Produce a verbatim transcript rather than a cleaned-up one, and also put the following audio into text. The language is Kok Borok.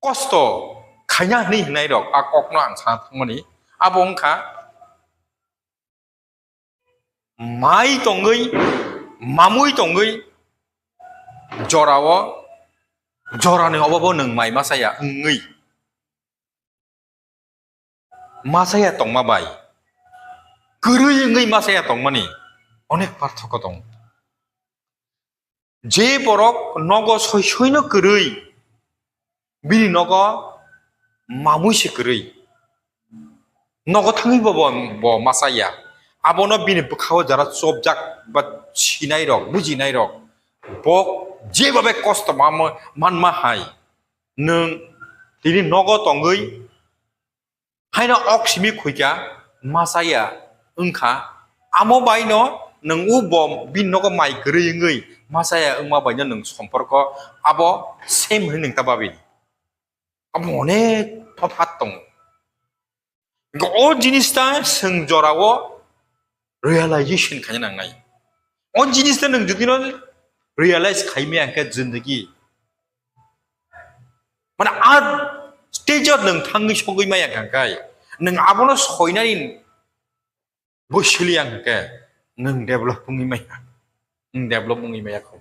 kosto khaina hwnwi hwnai rok a kokno ang sana thangmani. Abo wngkha mai tongwi, mamui tongwi, jorao, jorani obabo nwng mai masa ya wngwi. Masa ya tongma bai, kwrwi wngwi masa ya tongmani onek parthoko tongo. Je borok nogo soi soino kwrwi, bini nogo mamui se kwrwi, nogo thangwi bo, bo, bo masa ya. Abono bini bwkhao jara chopjak ba sinai rok, bujinai rok, bo jebobe kosto ma-, manma hai, nwng tini nogo tongwi haino ok simi khuikha masa ya wngkha, amo baino nwng o bo bini nogo mai kwrwi wngwi masa ya wngma baino nwng somporko abo same hwnwi nwng ta babi. Abo onek tophat tongo. Hwnkhe o jinis ta chwng jorao realization khaina nangnai. O jinis ta nwng jodi no realize khai maya hwnkhe jindagi, mane a stage o nwng thangwi sogwi maya hwnkhe, nwng abono soinani bo siliya hwnkhe nwng develop wngwi maya, nwng develop wngwi maya kho.